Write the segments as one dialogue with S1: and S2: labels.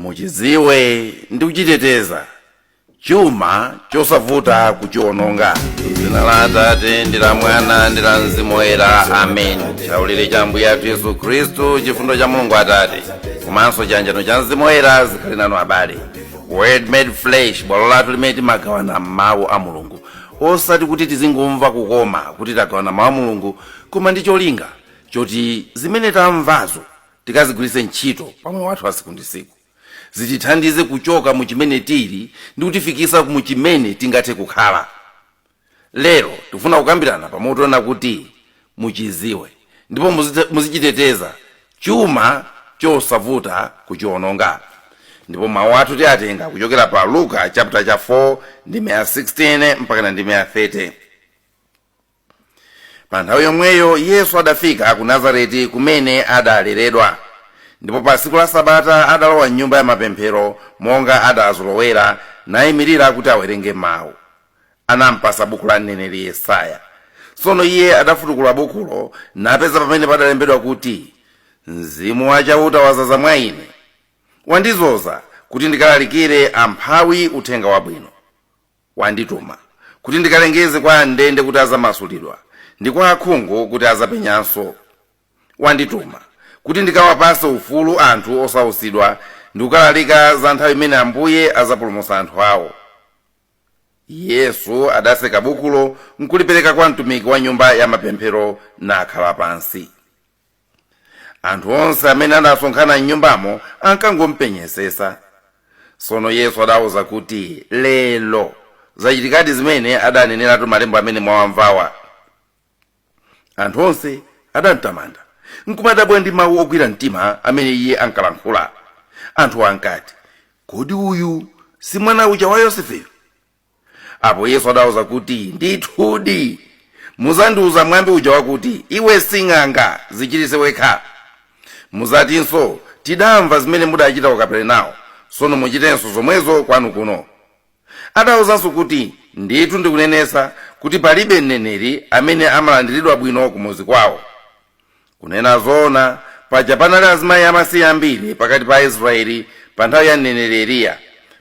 S1: Muchidziwe ndi kuchiteteza chuma chosavuta kuchiononga. Dzina la Atate ndi la Mwana ndi la Mzimu Woyera, amen. Chaulere cha Ambuye athu Yesu Khristu, chifundo cha Mulungu Atate komanso chiyanjano cha Mzimu Woyera zikhale nanu abale. Word Made Flesh, bwalo lathu limene timagawana mawu a Mulungu, osati kuti tizingomva kukoma kuti tagawana mawu a Mulungu, koma ndi cholinga choti zimene tamvazo tikazigwiritse ntchito pamoyo wathu wa tsiku ndi tsiku, zitithandize kuchoka mu chimene tili ndi kutifikisa mu chimene tingathe kukhala. Lero tikufuna kukambirana pamutu wonena kuti muchidziwe ndipo muzichiteteza chuma chosavuta kuchiononga. Ndipo mawu athu tiatenga kuchokera pa Luka chapter cha 4 ndime ya 16 mpakana ndime ya 30. Pa nthawi yomweyo Yesu adafika ku Nazareti kumene adaleredwa. Ndipo pa tsiku la Sabata adalowa m'nyumba ya mapemphero monga adazolowera, nayimirira kuti awerenge mawu. Anampatsa buku la mneneri Yesaya. Tsono iye adafutukula bukulo, napeza pamene padalembedwa kuti, Mzimu wa Chauta wadzaza mwa ine. Wandidzoza kuti ndikalalikire amphawi uthenga wabwino. Wandituma kuti ndikalengeze kwa am'ndende kuti adzamasulidwa, ndi kwa akhungu kuti adzapenyanso. Wandituma kuti ndikawapatse ufulu anthu osautsidwa, ndi kukalalika za nthawi imene Ambuye adzapulumutsa anthu ao. Yesu adatseka bukulo nkulipereka kwa mtumiki wa nyumba ya mapemphero, nakhala pansi. Anthu onse amene adasonkhana m'nyumbamo ankangompenyetsetsa. Tsono Yesu adawauza kuti, Lero zachitikadi zimene adaneneratu Malembo amene mwawamvawa. Anthu onse adamtamanda, nkumadabwa ndi mau ogwira mtima amene iye ankalankhula. Anthuwo ankati, Kodi uyu si mwana uja wa Yosefeyu? Apo Yesu adawauza kuti, Ndithudi, mudzandiwuza mwambi uja wakuti, Iwe sing'anga, dzichiritse wekha. Mudzatinso, Tidamva zimene mudachita ku Kapernao, tsono muchitenso zomwezo kwanu kuno. Adawawuzanso kuti, Ndithu ndikunenetsa kuti palibe mneneri amene amalandiridwa bwino kumudzi kwawo. Kunena zoona, paja panali azimayi amasiye ambiri pakati pa Aisraeli pa nthawi ya mneneri Eliya,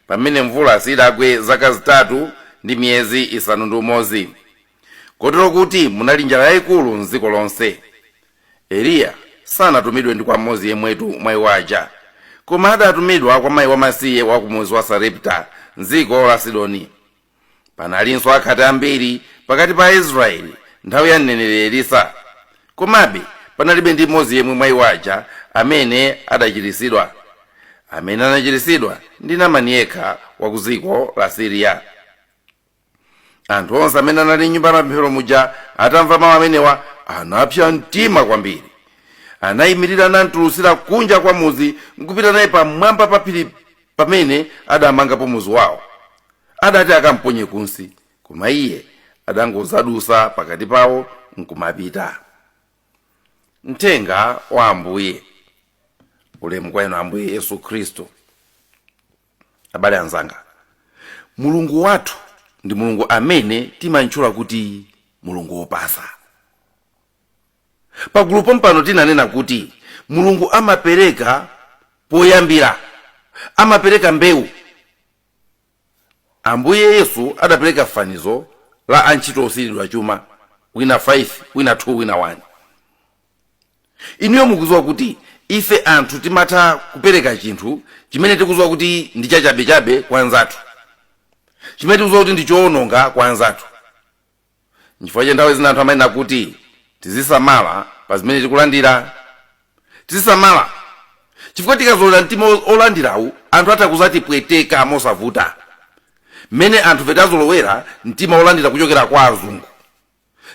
S1: pamene mvula sidagwe zaka zitatu ndi miyezi isanu ndi umodzi. Kotero kuti munali njala yayikulu m'dziko lonse. Eliya sanatumidwe ndi kwa mmodzi yemwetu mwa iwo aja, koma adatumidwa kwa mai wamasiye wa ku mudzi wa Sarepta, m'dziko la Sidoni. Panalinso akhate ambiri pakati pa Aisraeli nthawi ya mneneri Elisa. Komabe panalibe ndi mmodzi yemwe mwa iwo aja amene adachiritsidwa. Amene anachiritsidwa ndi Namani yekha wa ku dziko la Siriya. Anthu onse amene anali m'nyumba ya mapemphero muja atamva mawu amenewa, anapsa mtima kwambiri. Anayimirira namtulutsira kunja kwa mudzi nkupita naye pamwamba pa phiri pamene adamangapo mudzi wawo. Adati akamponye kunsi, koma iye adangodzadutsa pakati pawo nkumapita. Mthenga wa Ambuye. Ulemu kwa inu Ambuye Yesu Khristu. Abale anzanga, Mulungu wathu ndi Mulungu amene timamtchula kuti Mulungu wopatsa. Pagulu pompano tinanena kuti Mulungu amapereka poyambira, amapereka mbewu. Ambuye Yesu adapereka fanizo la antchito osiyiridwa chuma, wina 5, wina 2, wina 1. Inuyo mukudziwa kuti ife anthu timatha kupereka chinthu chimene tikudziwa kuti ndi chachabechabe kwa anzathu, chimene tikudziwa kuti ndi choononga kwa anzathu. Nchifukwa chake nthawi zina anthu amanena kuti tizisamala pa zimene tikulandira. Tizisamala chifukwa tikazolowera mtima olandirawu, anthu atha kuzatipweteka mosavuta. Mmene anthufe tazolowera mtima olandira kuchokera kwa azungu.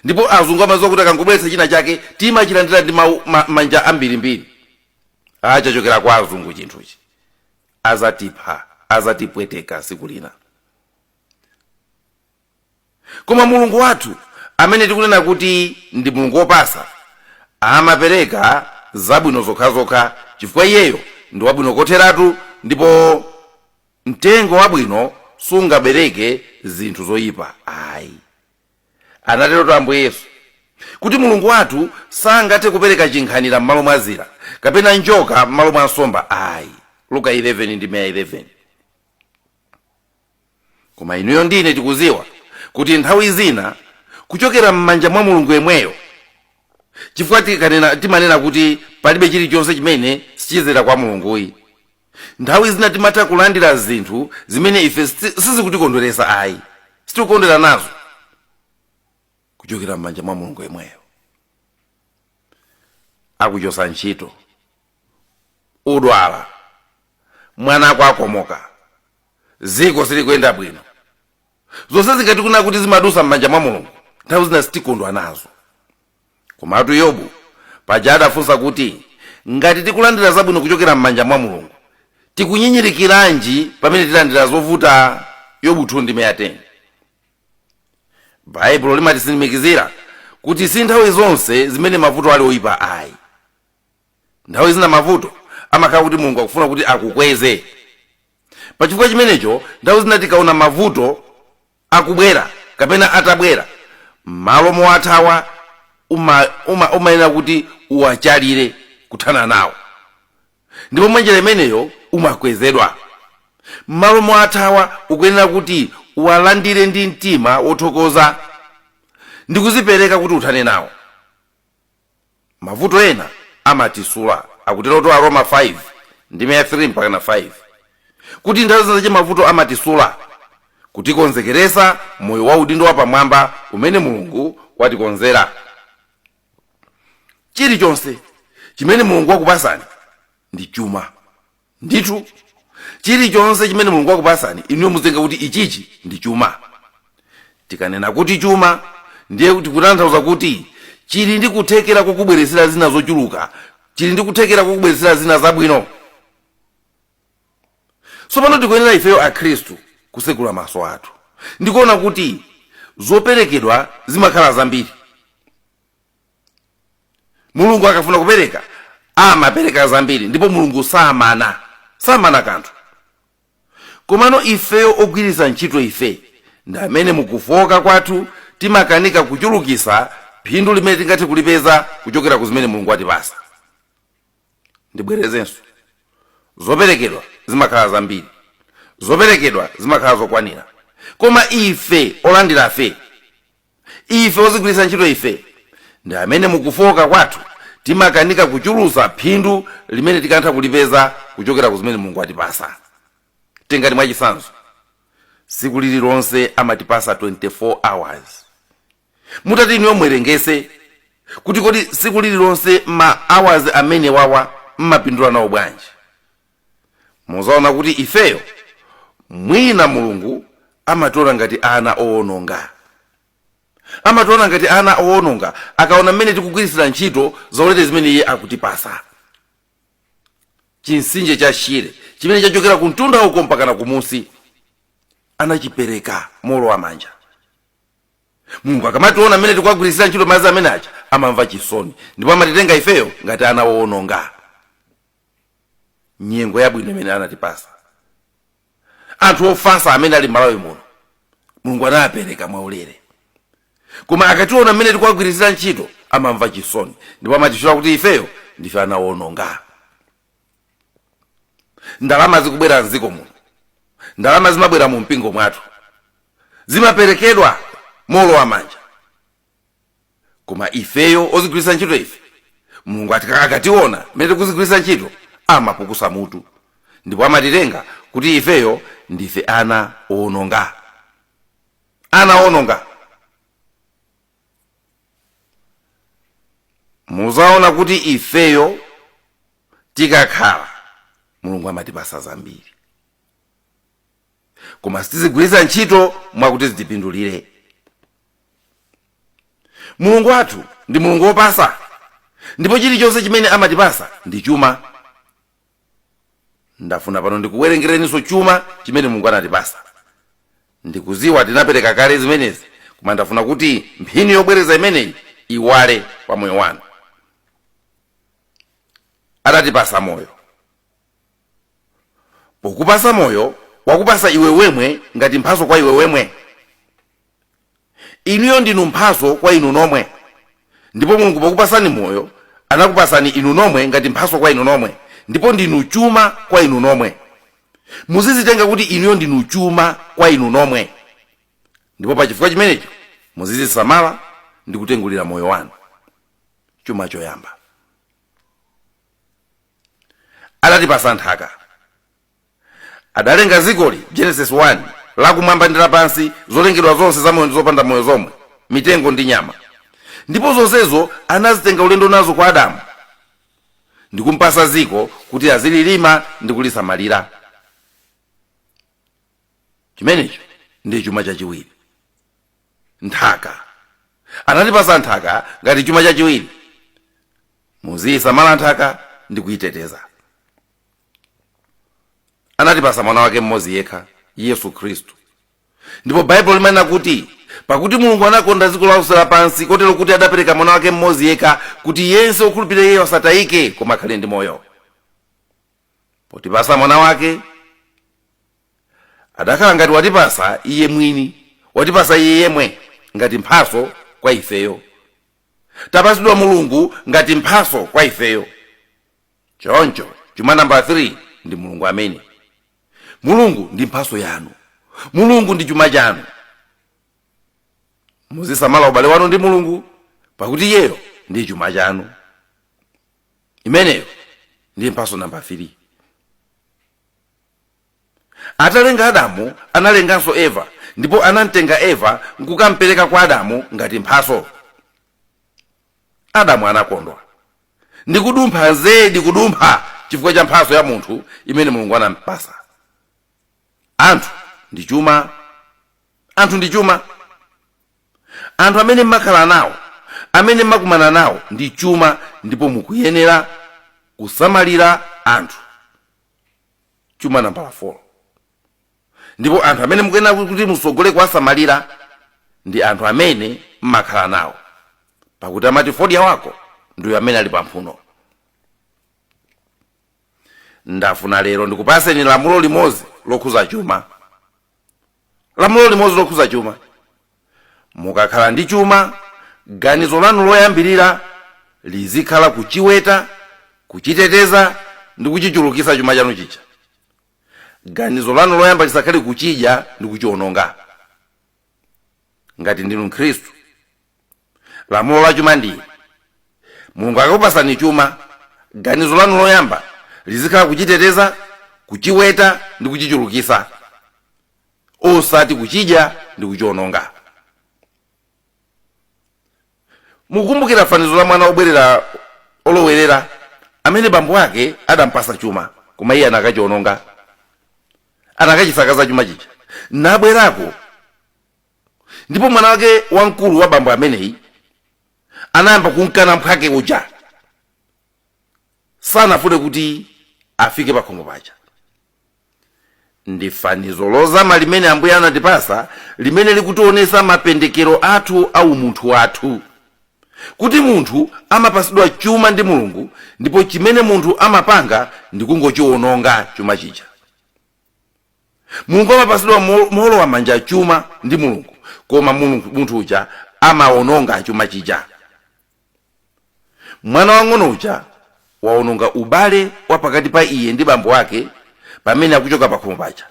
S1: Ndipo azungu amadziwa kuti akangobweretsa china chake timachilandira ndi manja ambirimbiri. Ah, chachokera kwa azungu chinthuchi. Azatipha, azatipweteka tsiku lina. Koma Mulungu wathu amene tikunena kuti ndi Mulungu wopatsa, amapereka zabwino zokhazokha chifukwa iyeyo ndi wabwino kotheratu ndipo mtengo wabwino sungabereke zinthu zoyipa ayi. Anaterotu Ambuye Yesu kuti Mulungu wathu sangathe kupereka chinkhanira m'malo mwa dzira kapena njoka m'malo mwa nsomba ayi. Luka 11 ndi 11. Koma inuyo ndine tikuziwa kuti nthawi zina kuchokera m'manja mwa Mulungu yemweyo, chifukwa timanena kuti palibe chilichonse chimene sichizera kwa Mulunguyi, nthawi zina timatha kulandira zinthu zimene ife sizikutikondweresa ayi, sitikukondwera nazo, kuchokera m'manja mwa Mulungu yemweyo. Akuchosa ntchito, udwala, mwana ako akomoka, ziko silikuyenda bwino, zonse zingati kuna kuti zimadusa m'manja mwa Mulungu, nthawi zina sitikondwa nazo. Komatu Yobu paja adafunsa kuti, ngati tikulandira zabwino kuchokera m'manja mwa Mulungu, tikunyinyirikiranji pamene tilandira zovuta? Yobu 2 ndi 10. Baibulo limatitsimikizira kuti si nthawi zonse zimene mavuto ali oyipa ayi. Nthawi zina mavuto amakhala kuti Mulungu akufuna kuti akukweze. Pachifukwa chimenecho, nthawi zina tikaona mavuto akubwera kapena atabwera, m'malo mowathawa umayenera kuti uwachalire kuthana nawo, ndipo mwanjira imeneyo umakwezedwa. M'malo mowathawa, ukuyenera kuti uwalandire ndi mtima wothokoza ndi kuzipereka kuti uthane nawo. Mavuto ena amatisula, akuterotu Aroma 5 ndi 3 mpaka na 5, kuti nthawi zina zache mavuto amatisula kutikonzekeresa moyo wa udindo wapamwamba umene Mulungu watikonzera. Chilichonse chimene Mulungu wakupasani ndi chuma ndithu. Chilichonse chimene Mulungu wakupasani inuyo, muzenga kuti ichichi ndi chuma. Tikanena kuti chuma, ndiye kuti kutanthauza kuti chili ndi kuthekera kokubweresera zina zochuluka, chili ndi kuthekera kokubweresera zina zabwino. Tsopano tikuyenera ifeyo Akhristu kusekula maso athu ndikuona kuti zoperekedwa zimakhala zambiri. Mulungu akafuna kupereka, amapereka zambiri, ndipo Mulungu samana kanthu. Komano ifeyo ogwiritsa ntchito ife ndi amene mukufoka kwathu timakanika kuchulukisa phindu limene tingathe kulipeza kuchokera ku zimene Mulungu watipasa. Ndibwerezenso, zoperekedwa zimakhala zambiri, zoperekedwa zimakhala zokwanira, koma ife olandirafe, ife ozigwiritsa ntchito ife, ndi amene mukufoka kwathu timakanika kuchulusa phindu limene tikantha kulipeza kuchokera ku zimene Mulungu watipasa. Tingati mwachisanzo, tsiku lililonse amatipasa 24 hours. Mutati inuyo muwerengese kuti kodi tsiku lililonse ma hours amene wawa mmapindula nawo bwanji, muzaona kuti ifeyo mwina Mulungu amationa ngati ana owononga, amationa ngati ana owononga akaona mmene tikugwiritsira ntchito zaulere zimene iye akutipasa. Chimtsinje cha Shire chimene chachokera ku mtunda uko mpakana kumusi, anachipereka molowa manja. Mulungu akamationa mmene tikuwagwiritsira ntchito madzi amene aja, amamva chisoni ndipo amatitenga ifeyo ngati ana owononga. Nyengo yabwino imene anatipasa, anthu ofasa amene ali Malawi muno, Mulungu anawapereka mwaulere, koma akationa mmene tikuwagwiritsira ntchito amamva chisoni ndipo amatitchula kuti ifeyo ndife ana owononga. Ndalama zikubwera mdziko muno, ndalama zimabwera mu mpingo mwathu, zimaperekedwa molowa manja, koma ifeyo ozigwiritsa ntchito ife, Mulungu akationa mmene tikuzigwiritsa ntchito amapukusa mutu ndipo amatitenga kuti ifeyo ndife ana owononga, ana owononga. Muzaona kuti ifeyo tikakhala, Mulungu amatipasa zambiri, koma sitizigwiritsa ntchito mwakuti zitipindulire. Mulungu wathu ndi Mulungu wopasa, ndipo chilichonse chimene amatipasa ndi chuma. Ndafuna pano ndikuwerengereninso chuma chimene Mulungu anatipasa. Ndikuziwa tinapereka kale zimenezi, koma ndafuna kuti mphini yobwereza imeneyi iwale pa moyo wanu. Adatipasa moyo. Pokupasa moyo, wakupasa iwe wemwe ngati mphaso kwa iwe wemwe. Inuyo ndinu mphaso kwa inu nomwe, ndipo Mulungu pokupasani moyo anakupasani inu nomwe ngati mphaso kwa inu nomwe. Ndipo ndinu chuma kwa inu nomwe. Muzizitenga kuti inuyo ndinu chuma kwa inu nomwe, ndipo pa chifukwa chimenecho muzizisamala ndi kutengulira moyo wanu. Chuma choyamba, adatipasa nthaka. Adalenga zikoli, Genesis 1, lakumwamba ndi lapansi, zolengedwa zonse zamoyo ndi zopanda moyo zomwe, mitengo ndi nyama. Ndipo zonsezo anazitenga ulendo nazo kwa Adamu ndikumpasa ziko kuti azililima ndi kulisamalira. Chimenecho ndi chuma chachiwiri, nthaka. Anatipasa nthaka ngati chuma chachiwiri. Muziyisamala nthaka ndi kuyiteteza. Anatipasa mwana wake mmodzi yekha, Yesu Khristu. Ndipo Baibulo limanena kuti, "Pakuti Mulungu anakonda dziko lonse lapansi kotero kuti adapereka mwana wake mmodzi yekha, kuti yense wokhulupirira iyeyo asatayike koma akhale ndi moyo." Potipasa mwana wake, adakhala ngati watipasa iye mwini, watipasa iye yemwe ngati mphaso kwa ifeyo. Tapasidwa Mulungu ngati mphaso kwa ifeyo. Choncho chuma namba 3 ndi Mulungu amene. Mulungu ndi mphaso yanu. Mulungu ndi chuma chanu. Muzisamala ubale wanu ndi Mulungu, pakuti iyeyo ndi chuma chanu. Imeneyo ndi mphaso namba 3. Atalenga Adamu, analenganso Eva, ndipo anamtenga Eva nkukampereka kwa Adamu ngati mphaso. Adamu anakondwa ndi kudumpha zedi, kudumpha chifukwa cha mphaso ya munthu imene Mulungu anampasa. Anthu ndi chuma. Anthu ndi chuma. Anthu amene mmakhala nawo, amene mmakumana nawo ndi chuma, ndipo mukuyenera kusamalira anthu. Chuma nambala 4. Ndipo anthu amene mukuyenera kuti musogole kuwasamalira ndi anthu amene mmakhala nawo, pakuti amati fodya wako ndiyo amene ali pamphuno. Ndafuna lero ndikupaseni lamulo limodzi lokhuza chuma, lamulo limodzi lokhuza chuma. Mukakhala ndi chuma, ganizo lanu loyambirira lizikhala kuchiweta, kuchiteteza ndi kuchichulukisa chuma chanu chija. Ganizo lanu loyamba lisakhale kuchidya ndi kuchiononga. Ngati ndinu Mkhristu, lamulo la chuma ndi: Mulungu akakupasani chuma, ganizo lanu loyamba lizikhala kuchiteteza, kuchiweta ndi kuchichulukisa, osati kuchidya ndi kuchiononga. Mukukumbukira fanizo la mwana obwerera olowerera amene bambo ake adampasa chuma, koma iye anakachiononga, anakachisakaza chuma chija nabwerako. Ndipo mwana wake wamkulu wa bambo ameneyi anayamba kunkana mphwake uja, sanafune kuti afike pakhomo paja. Ndi fanizo lozama limene Ambuye anatipasa, limene likutionesa mapendekero athu a umunthu wathu, kuti munthu amapasidwa chuma ndi Mulungu, ndipo chimene munthu amapanga ndi kungochiwononga chuma chija. Mulungu amapasidwa molowa manja chuma ndi Mulungu, koma munthu uja amawononga chuma chija. Mwana wang'ono uja waononga ubale wa pakati pa iye ndi bambo ake pamene akuchoka pakhomo paja.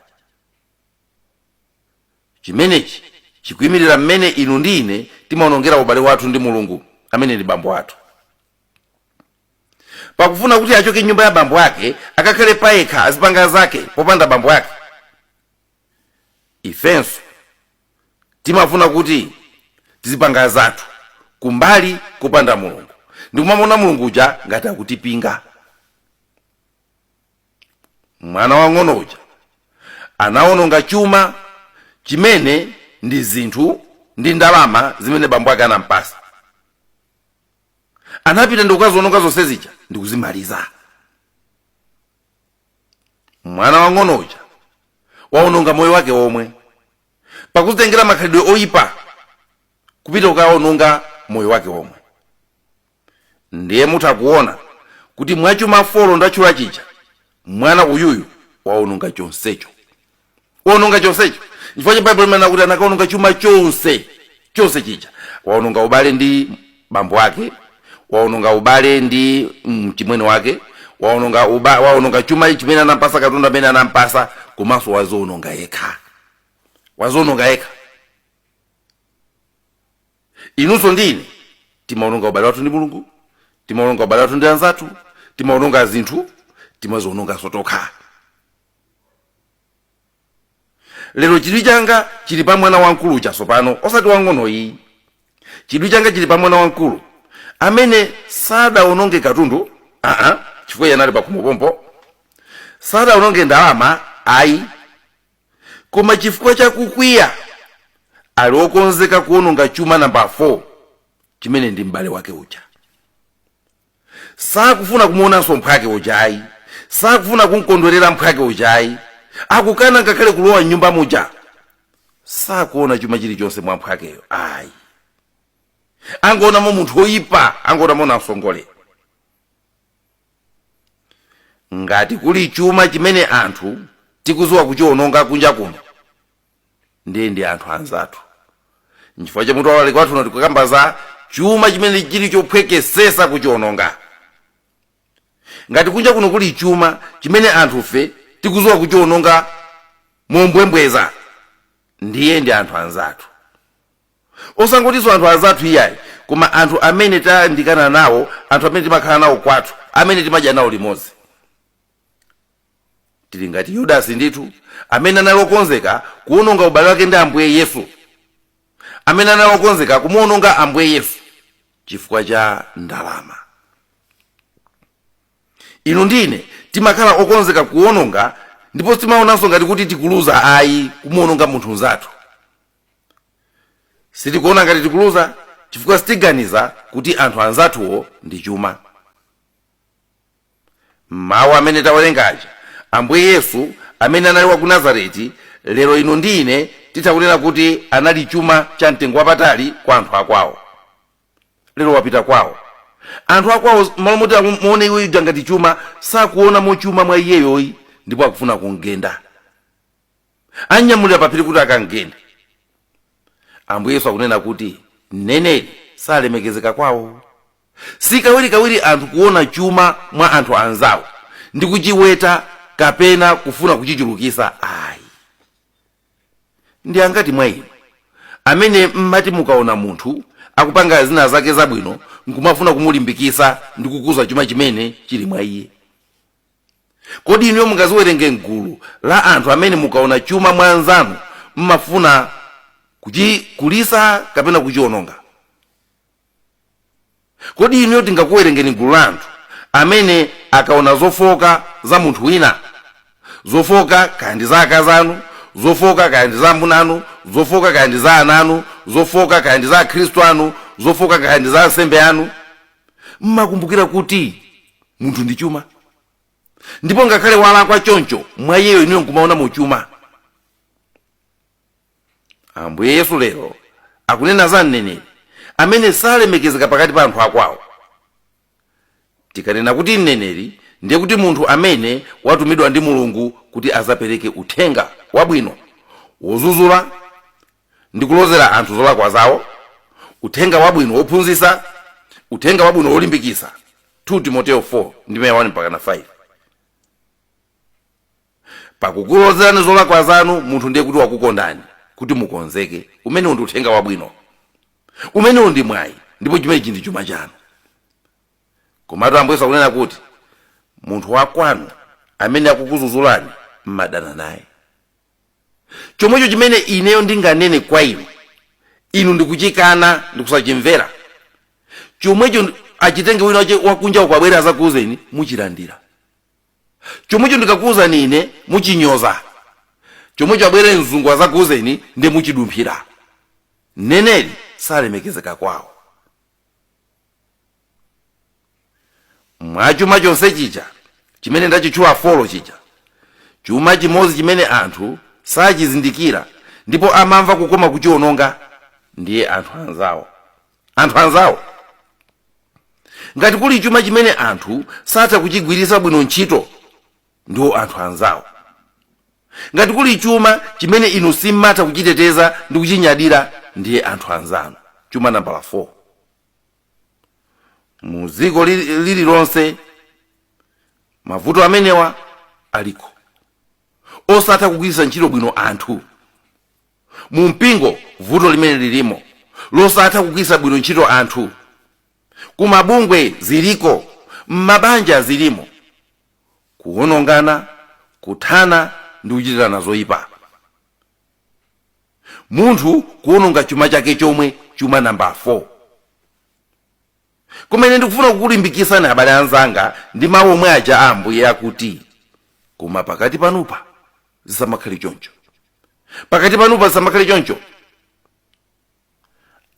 S1: Chimenechi chikuyimirira mmene inu ndi ine timaonongera ubale wathu ndi Mulungu amene ndi bambo athu. Pakufuna kuti achoke nyumba ya bambo ake, akakhale payekha, azipanga zake popanda bambo ake, ifenso timafuna kuti tizipanga zathu kumbali kupanda Mulungu, ndikumamona Mulungu uja ngati akutipinga. Mwana wang'ono uja anawononga chuma chimene ndi zinthu ndi ndalama zimene bambo ake anampasa. Anapita ndi kukaziononga zonse zija ndi kuzimaliza. Mwana wang'ono uja waononga moyo wake womwe pakuzitengera makhalidwe oyipa, kupita kukaononga moyo wake womwe. Ndiye mutha kuona kuti mwachuma four ndatchula chija, mwana uyuyu waononga chonsecho, waononga chonsecho. Chifukwa cha Baibulo limanena kuti anakaononga chuma chonse chonse chija. Waononga ubale ndi bambo ake, waononga ubale ndi mchimwene wake. Waononga uba, waononga chuma chimene anampasa, katundu amene anampasa, komanso waziononga yekha, waziononga yekha. Inunso ndine timaononga ubale wathu ndi Mulungu, timaononga ubale wathu ndi anzathu, timaononga zinthu, timaziononganso tokha. Lero chidwi changa chili pa mwana wamkulu uja tsopano, osati wang'onoyi. Chidwi changa chili pa mwana wamkulu amene sadaononge katundu, aa, chifukwa iye anali pakhomo pompo, sadaononge ndalama ayi, koma chifukwa chakukwiya ali okonzeka kuononga chuma namba 4, chimene ndi m'bale wake uja. Sakufuna kumuonanso mphwake ujayi, sakufuna kumkondwerera mphwake ujayi, akukana ngakhale kulowa mnyumba muja. Sakuona chuma chilichonse mwa mphwakeyo ayi, angoonamo munthu woyipa, angoonamo namsongole. Ngati kuli chuma chimene anthu tikuziwa kuchiononga kunja kuno, ndiye ndi anthu anzathu. Nchifukwa cha mutu wa ulaliki wathu tikukamba za chuma chimene chili chophwekesesa kuchiononga. Ngati kunja kuno kuli chuma chimene anthufe tikuziwa kuchiononga mombwembweza, ndiye ndi anthu anzathu. Osangotinso anthu anzathu iyayi, koma anthu amene tayandikana nawo, anthu amene timakhala nawo kwathu, amene timadya nawo limodzi. Tili ngati Yudasi ndithu, amene anali okonzeka kuwononga ubale wake ndi Ambuye Yesu, amene anali okonzeka kumuwononga Ambuye Yesu chifukwa cha ndalama. Inu ndine timakhala okonzeka kuwononga, ndipo timaonanso ngati kuti tikuluza ayi, kumuwononga munthu mnzathu. Sitikuona ngati tikuluza chifukwa sitiganiza kuti anthu anzathuwo ndi chuma. Mawu amene tawerenga aja, Ambuye Yesu amene anali wa ku Nazareti, lero inu ndi ine titha kunena kuti anali chuma cha mtengo wapatali kwa anthu akwawo. Lero wapita kwawo. Anthu akwawo, malo moti amuone iye uja ngati chuma, sakuonamo chuma mwa iyeyoyi, ndipo akufuna kumgenda. Anyamulira paphiri kuti akamgende. Ambuye Yesu akunena kuti mneneri salemekezeka kwawo. Si kawirikawiri anthu kuona chuma mwa anthu anzawo ndi kuchiweta kapena kufuna kuchichulukisa ayi. Ndi angati mwa inu amene mmati mukaona munthu akupanga zina zake zabwino nkumafuna kumulimbikisa ndi kukuza chuma chimene chili mwa iye? Kodi inuyo mungaziwerenge mgulu la anthu amene mukaona chuma mwa anzanu mmafuna kuchikulisa kapena kuchiononga? Kodi inuyo tingakuwerengeni gulu la anthu amene akaona zofoka za munthu wina, zofoka kaya ndi za akazi anu, zofoka kaya ndi za amuna anu, zofoka kaya ndi za ana anu, zofoka kaya ndi za akhristu anu, zofoka kaya ndi za ansembe anu, mmakumbukira kuti munthu ndi chuma, ndipo ngakhale walakwa choncho, mwa iyeyo inuyo nkumaonamo chuma? Ambuye Yesu lero akunena za mneneri amene salemekezeka pakati pa anthu akwawo. Tikanena kuti mneneri, ndiye kuti munthu amene watumidwa ndi Mulungu kuti azapereke uthenga wabwino wozuzula ndi kulozera anthu zolakwa zawo, uthenga wabwino wophunzitsa, uthenga wabwino wolimbikitsa. 2 Timoteo 4 ndime 1 mpaka na 5. Pakukulozerani zolakwa zanu munthu, ndiye kuti wakukondani kuti mukonzeke. Umenewu ndi uthenga wabwino, umenewu ndi mwayi, ndipo chimenechi ndi chuma chanu. Komatu Ambuye Yesu akunena kuti munthu wakwanu amene akukuzuzulani mmadana naye. Chomwecho chimene ineyo ndinganene kwa inu, inu ndikuchikana ndikusachimvera, chomwecho achitenge wina wache wakunja uko abwere azakuuzeni, muchilandira. Chomwecho ndikakuuzani ine, muchinyoza. Chomwecho abwere mzungu azakuuzeni, ndiye muchidumphira. Mneneri salemekezeka kwawo. Mwa chuma chonse chija chimene ndachitchula 4 chija, chuma chimodzi chimene anthu sachizindikira ndipo amamva kukoma kuchiononga ndiye anthu anzawo. Anthu anzawo. Ngati kuli chuma chimene anthu satha kuchigwiritsa bwino ntchito, ndiwo anthu anzawo. Ngati kuli chuma chimene inu simmatha kuchiteteza ndi kuchinyadira, ndiye anthu anzanu. Chuma nambala 4. Mu dziko lililonse Mavuto amenewa aliko, osatha kugwiritsa ntchito bwino anthu mu mpingo. Vuto limene lilimo losatha kugwiritsa bwino ntchito anthu kumabungwe ziliko, m'mabanja zilimo, kuwonongana, kuthana ndi kuchitirana zoyipa, munthu kuwononga chuma chake chomwe, chuma namba 4. Kumene ndikufuna kukulimbikitsani, abale anzanga, ndi mawu omwe aja a Ambuye akuti, "Koma pakati panupa zisamakhale choncho." Pakati panupa zisamakhale choncho.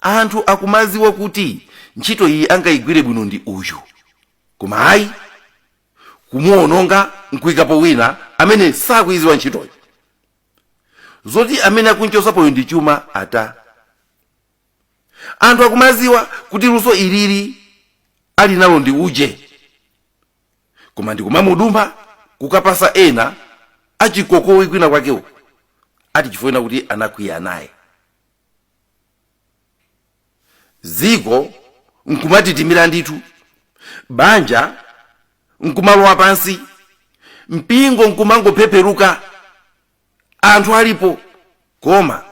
S1: Anthu akumaziwa kuti ntchito iyi angayigwire bwino ndi uyu, koma ayi, kumuwononga nkuyikapo wina amene sakuyiziwa ntchitoyo. Zoti amene akunchosapoyo ndi chuma ata. Anthu akumaziwa kuti luso ilili ali nalo ndi uje, koma ndikumamudumba kukapasa ena achikokowi kwina kwakewo, ati chifukwa kuti anakwiya naye. Ziko nkumatitimira ndithu, banja nkumalowa pansi, mpingo nkumangophepheruka, anthu alipo, koma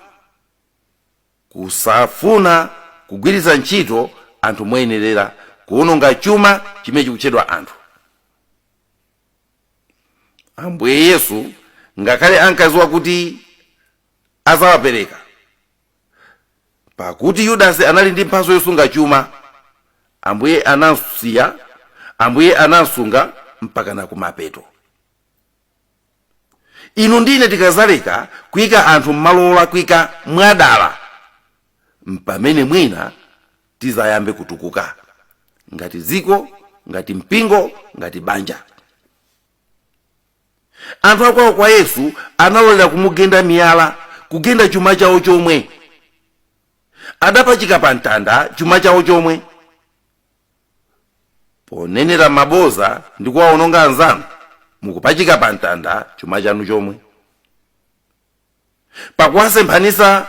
S1: kusafuna kugwiritsa ntchito anthu moyenerera, kuwononga chuma chimene chikutchedwa anthu. Ambuye Yesu ngakhale ankaziwa kuti azawapereka, pakuti Yudasi anali ndi mphatso yosunga chuma, Ambuye anamsiya, Ambuye anamsunga mpaka na kumapeto. Inu ndine tikazaleka kuyika anthu m'malo olakwika mwadala, mpamene mwina tizayambe kutukuka ngati dziko, ngati mpingo, ngati banja. Anthu akwawo kwa Yesu analolera kumugenda miyala, kugenda chuma chawo chomwe adapachika pa mtanda, chuma chawo chomwe. Ponenera maboza ndi kuwawononga anzanu, mukupachika pa mtanda chuma chanu chomwe. Pakuwasemphanisa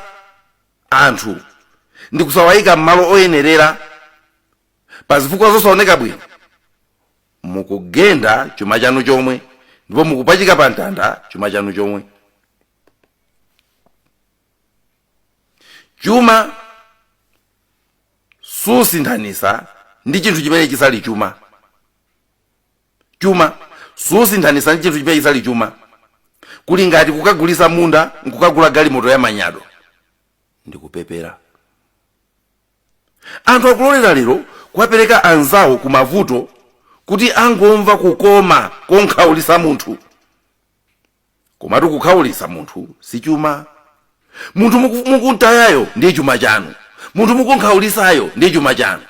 S1: anthu ndi kusawayika m'malo oyenerera pa zifukwa zosaoneka bwino, mukugenda chuma chanu chomwe ndipo mukupachika pa mtanda chuma chanu chomwe. Chuma susinthanisa ndi chinthu chimene chisali chuma. Chuma susinthanisa ndi chinthu chimene chisali chuma. Kuli ngati kukagulisa munda nkukagula galimoto ya manyado. Ndikupepera. Anthu akulolera lero kuwapereka anzawo ku mavuto kuti angomva kukoma konkhaulisa munthu. Komatu kukhaulisa munthu si chuma. Munthu mukuntayayo ndiye chuma chanu, munthu mukunkhaulisayo ndiye chuma chanu.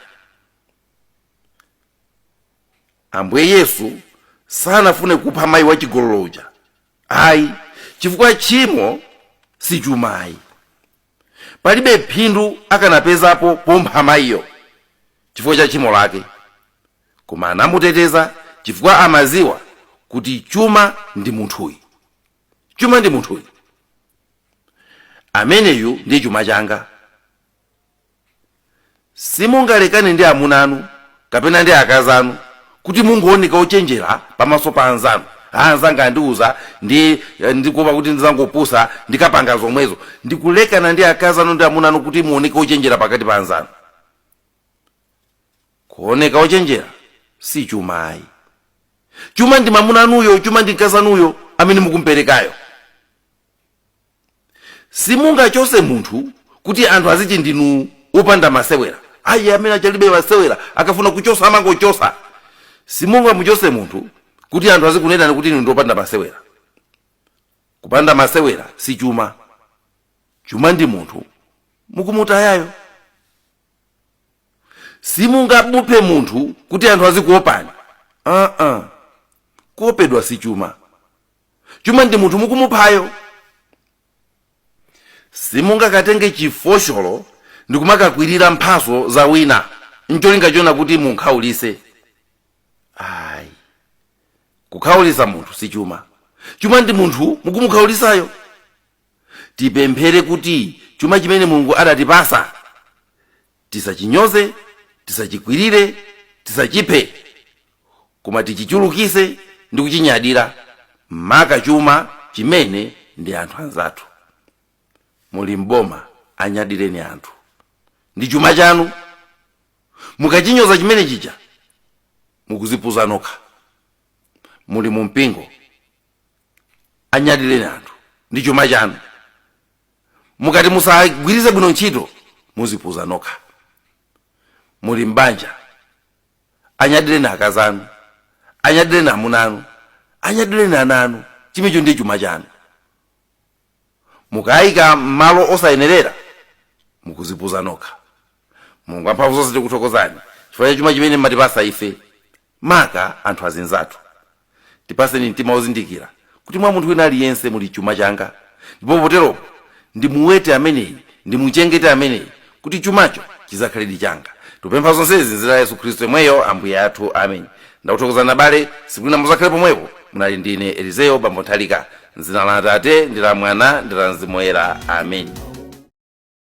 S1: Ambuye Yesu sanafune kupha mayi wachigololo uja ayi, chifukwa tchimo si chuma ayi. Palibe phindu akanapezapo pompha mayiyo chifukwa cha tchimo lake, koma anamuteteza chifukwa amaziwa kuti chuma ndi munthuyi, chuma ndi munthuyi ameneyu ndiye chuma changa. Simungalekane ndi amuna anu kapena ndi akazi anu kuti mungooneka ochenjera pamaso pa anzanu. Anzanga andiuza ndi ndikuopa kuti ndizangopusa ndikapanga zomwezo. Ndikulekana ndi akazi anu ndi amuna anu kuti muoneke ochenjera pakati pa anzanu. Kuoneka ochenjera si chuma ayi. Chuma ndi mamuna anuyo, chuma ndi mkazi anuyo amene mukumperekayo. Simungachose munthu kuti anthu aziti ndinu wopanda masewera. Ayi, amene achalibe masewera, akafuna kuchosa amangochosa. Simungamuchose munthu kuti anthu azikunenani kuti inu ndi wopanda masewera. Kupanda masewera si chuma. Chuma ndi munthu mukumutayayo. Simungabuphe munthu kuti anthu azikuopani. Kuopedwa si chuma. Chuma ndi munthu mukumuphayo. Simungakatenge chifosholo ndi kumakakwirira mphaso za wina ncholinga chona kuti munkhaulise ayi. Kukhaulisa munthu si chuma. Chuma ndi munthu mukumukhaulisayo. Tipemphere kuti chuma chimene Mulungu adatipasa tisachinyoze, tisachikwirire, tisachiphe, koma tichichulukise. ndi kuchinyadira, maka chuma chimene ndi anthu anzathu. Muli mboma, anyadireni anthu, ndi chuma chanu. Mukachinyoza chimene chija, mukuzipuza nokha. Muli mu mpingo, anyadireni anthu, ndi chuma chanu. Mukati musagwirize bwino ntchito, muzipuza nokha. Muli mbanja, anyadireni akazi anu, anyadireni amuna anu, anyadireni ana anu, chimenecho ndi chuma chanu. Mukayika m'malo osayenerera, mukuzipuza nokha. Mulungu wamphamvu zonse, tikuthokozani chifukwa cha chuma chimene mmatipasa ife, maka anthu azinzathu. Tipaseni mtima wozindikira kuti mwa munthu wina aliyense muli chuma changa, ndipo poteropo ndimuwete ameneyi, ndimuchengete ameneyi, kuti chumacho chizakhaledi changa. Tikupempha zonsezi m'dzina la Yesu Khristu yemweyo Ambuye athu, amen. Ndakuthokozani abale, siku lina muzakhale pomwepo. Munali ndine Elizeyo Bambo Nthalika, m'dzina la Atate ndi la Mwana ndi la Mzimu Woyera, amen.